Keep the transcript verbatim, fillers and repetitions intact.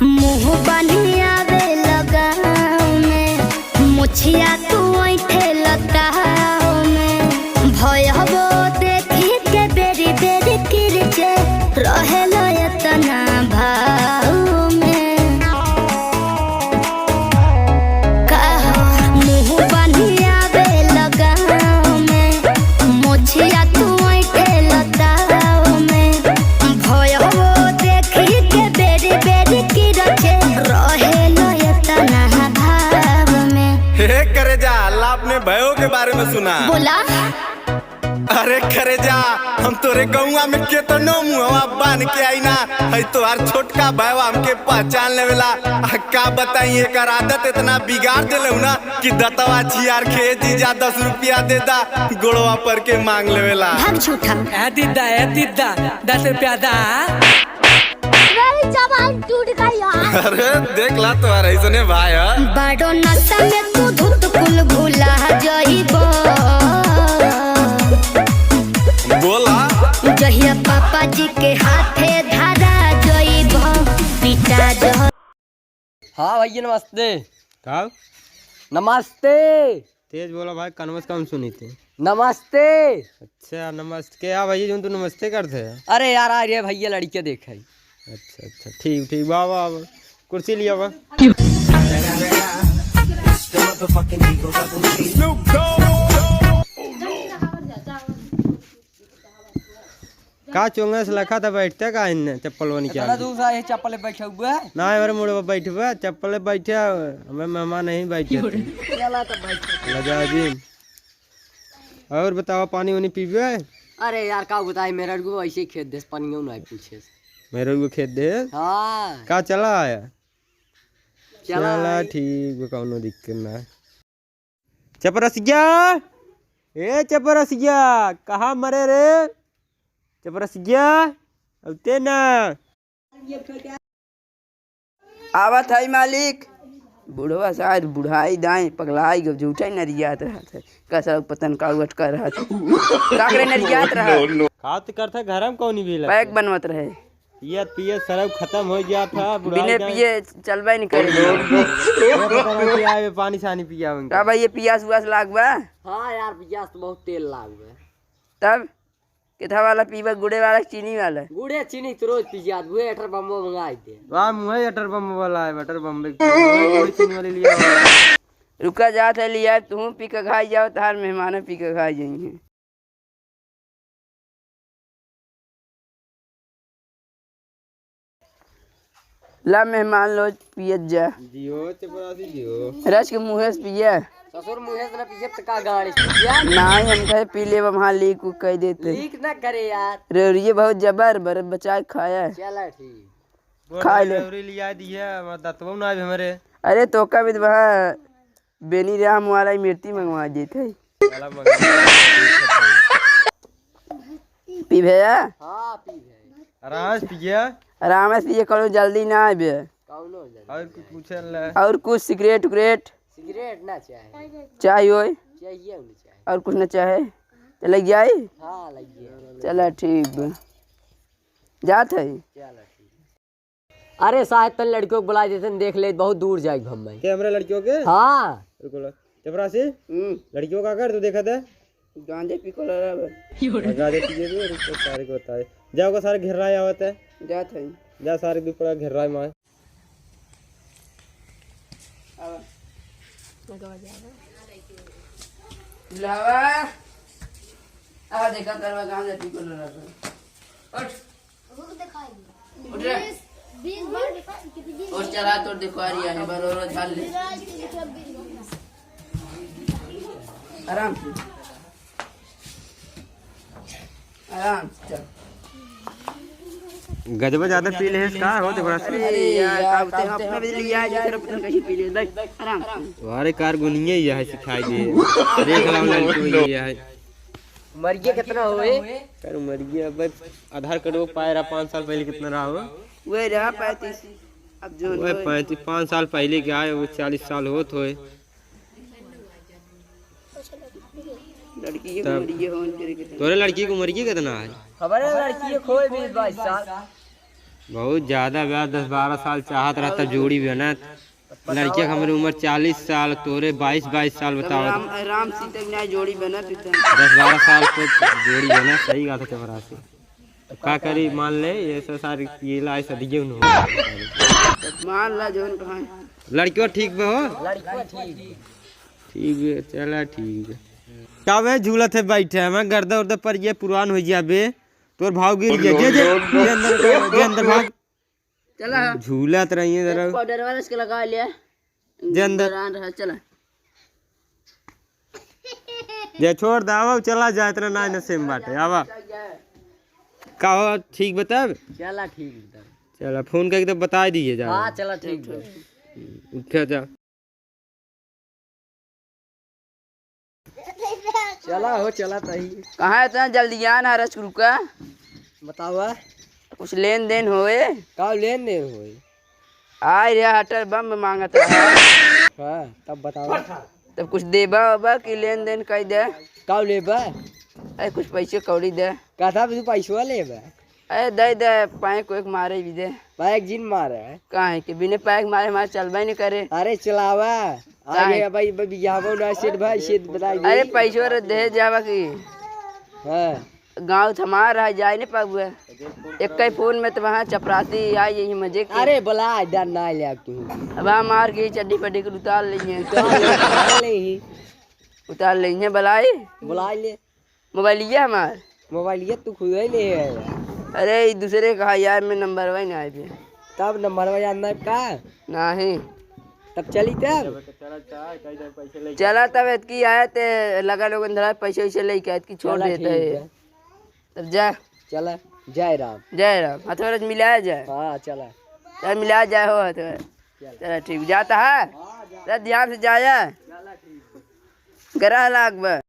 मुँह बनियावे लगाव में, मुछिया तू ऐंठे लताव में। भयबो देखी के बेरी बेरी किरचे, रहेलो एतना भाव में। कहो, मुँह बनियावे लगाव में, मोछिया तू ऐंठे लताव में। भयबो देखी के बेरी बेरी किरचे, रहेलो एतना भाव में। हे करेजा, अल्लाह अपने भयो के बारे में सुना। बोला। अरे करेजा, हम तोरे गौवा में केतनो मुहवा बांध के आई ना, है तोहार छोटका भाईवा हमके पहचान लेवेला। आ का बताई, एकर आदत एतना बिगाड़ देलहू ना कि दतवा छियार के, "जीजा दस रुपया दे दा," गोड़वा पर के मांग लेवेला। भाग झूठा। ए दीदा, ए दीदा, दस रुपया दा। मेरी जबान टूट गई यार। अरे देख ला तोहार ऐसने भाई है। बड़ो नशा में तू धुत कुल भुला जइबो। बोला। जहिया पापा जी के हाथे धरा जइबो, पिटा ज- हाँ भैया नमस्ते। का? नमस्ते। तेज बोला भाई, कानवा से कम सुनी थे। नमस्ते। अच्छा नमस्ते, क्या भैया जो तू नमस्ते करते है? अरे यार, आ रहे भैया लड़के देखे। अच्छा अच्छा, ठीक ठीक, वाह वाह वाह। कुर्सी लिया वाह। का चोंगे से लखा था, बैठते का इन्ने चप्पल बन के इतना आगे? दूर से आए चप्पल बैठे हुए। ना, हमारे मुड़े पर बैठबे, चप्पल बैठे, हमें मेहमान नहीं बैठे थे। चला तो बैठ। लजा जी। और बताओ, पानी उनी पीबे? अरे यार, का बताई, मेहररुआ ऐसे ही खेत देस, पानी नहीं पूछे। मेहररुआ खेत देस? हाँ। का चला आया? चला चला आई। ठीक बा, कौनो दिक्कत ना है। चपरसिया, ए चपरसिया, कहाँ मरे रे? चपरसिया, अउते ना। आवत है मालिक। बुढ़वा शायद बुढ़ाई दाई, पगलाई गब, झूठा ही नरियात रहत है। कसर पतन का उठ कर रहत है। काकरे नरियात रहत। का तो करत है, घर में कौन भी लगता पैक है? बनवत रहे। पियत पियत सरब खतम होइ गया था, बुढ़ाई बिने का। पिए चलबे नहीं करे। ये पता नहीं क्या है, पानी सानी पिया उनका। का भाई, ये पियास उआस लाग बा? हाँ यार, पियास तो बहुत तेल लाग बा। तब किथा वाला पीबा, गुड़े वाला कि चीनी वाला? गुड़े चीनी तो रोज पी जात, उहे अटर बम्बो मंगाई दे। वाह, मुहे अटर बम्बो वाला है, अटर बम्बे की गुड़े चीनी वाली लिया हुआ है। रुका जात है लिया, तू पी के खाई जाओ, तार मेहमान पी के खाई जाएंगे। ला मेहमान लो, पियत जा। जियो चपरासी जियो। रच के मुँहे से पिया। ससुर मुँहे से ना पियत त का गाड़ी से पिया? नाहीं, हम कहे पी लेब, हम हाँ लीक उक कह देते। लीक ना करे यार। रेवड़िये बहुत जबर, बर बचा के खाया। चला ठीक। खा ले। रेवड़ी लिया दिया, हमार दतवा ना अभी हमरे। अरे तो का भी वहाँ बेनी राम वाला ही मिर्ची मंगवा देत है। वाला मंगवा देत है। पी भैया? हाँ, पी भैया। आराम से पिया। आराम से पिया, करो जल्दी ना आबे। कौनो जल्दी और कुछ नहीं। पूछे ले। और कुछ सिगरेट उगरेट? सिगरेट ना चाहे। चाहे होय? चाहिए ना चाहे। और कुछ ना चाहे? तो लग जाए? हाँ, लग जाए। चला ठीक बा। जात है? चला ठीक। अरे साहब, तन लड़कियों को बुला देते हैं, देख ले, बहुत दूर जाए हम भाई। के हमरे लड़कियों के? हाँ। रुको ला। चपरासी, हम्म। लड़कियों का कर, तू देखा था? गांजे पी को लड़ा बे। और गांजे पी के भी, रुको, सारे को बताए। जाओ को सारे घेर रहा है, आवत है। जात है। जा सारे दुपड़ा घेर रहा है माँ। आवा। लावा। आ देखा करवा गांजे पी को लड़ा बे। उठ। उठ रे। और चला तोर देखो आ रही है, बार और झाल ले। आराम से। आराम से चल। गजबा ज्यादा पी ले का हो तो बड़ा। अरे यार, का बोलते हैं, अपना भी लिया है, दूसरा पता नहीं कैसे पी ले। देख, आराम से। अरे कार गुनिये यह है सिखाई दे। देख ला लड़की यह है। मरिया कितना होए? कर मरिया, अब आधार कार्ड वो पाए रहा पाँच साल पहले, कितना रहा हो? वही रहा पैंतीस। अब जो वही होए। पैंतीस, पाँच साल पहले के आए, वो चालीस साल होत होए। लड़की के तब उम्र ये हो, उनके लिए कितना? तोरे लड़की के उम्र ये कितना है? हमारे लड़की के खोए बीस बाईस साल। बहुत ज्यादा बा, दस बारह साल चाहत रहा तब जोड़ी बनत। लड़किया के हमरे उम्र चालीस साल, तोरे बाईस, बाईस साल तब बताओ। राम, राम सीता के ना जोड़ी बनत इतना। दस बारह साल को जोड़ी बनत, सही बात है चपरासी। का करी, मान ले, ये सब सारी, ये ला, ऐसा दिए उन्होंने। मान ला, जोन कहाँ है? लड़कियों ठीक बा हो? लड़कियों ठीक बा। ठीक बा, चला, ठीक बा। का बे, झूलत है, बैठे, हमें गर्दा उर्दा पर ये पुरान हो जाबे। तोर भाव गिर गया। जे, जे, जे अंदर, जे अंदर भाग। चला। झूलत रहिए जरा। एक पाउडर वाला इसके लगा लिया। जे अंदर। दौरान रहा, चला। जे छोड़ दे, आवा, चला जा, इतना ना नशे में बाटे, आवा। का हो, ठीक बताब? चला, ठीक बताब। चला, फोन करके तो बता दीजिए जा। हाँ, चला, ठीक बा। उठा जा। चला हो, चला तही। कहाँ इतना जल्दी आना है रजकुल का? बतावा। कुछ लेन देन होए? का लेन देन होए? आय रे, हटर बम मांगत रहा। हाँ, तब बतावा। तब कुछ देबा ओबा कि लेन देन कई दे? का लेबा? अरे, कुछ पैसे कौड़ी दे। का था, तू पैसवा लेबा? अरे, दे दे, पैक वैक मारे भी दे। पैक जिन मारे। काहे कि बिना पैक मारे हमारे चलबे नहीं करे। अरे, चलावा। काहे? आगे भाई, भाई, बियाहबो ना, सेठ भाई, सेठ बताई दे। अरे, पैसवा रे दे जावा की। हाँ। गाँव त हमार रह जाए नहीं पाबुए। एक कई फोन में तो वहाँ चपरासी आई यही मजे के। अरे, बुला, डर ना ले तू। अब हम मार के चड्डी फड्डी के उतार लेंगे। उतार ले, उतार ले ही। उतार लेंगे, बुलाई। बुला ले। मोबाइलिया हमार। मोबाइलिया तू खुद ही ले है यार। अरे, ई दूसरे कहा यार, मैं नंबर वाई ना आए पे। तब नंबर वाई जानना है का? नहीं। तब चली तब? चला तब, एतकी आए ते लगा लोगन धरा पैसे वैसे लेके, एतकी छोड़ चला देते ठीक हैं। है। तब जा। चला, जय राम। जय राम। हथवा रज मिलाया जाए। हाँ, चला। चल, मिलाया जाए हो हथवा। चला। चला, ठीक, जाता है? हाँ, जा। चल, ध्यान से जाया। चला, ठीक है। ग्रह लाग बा।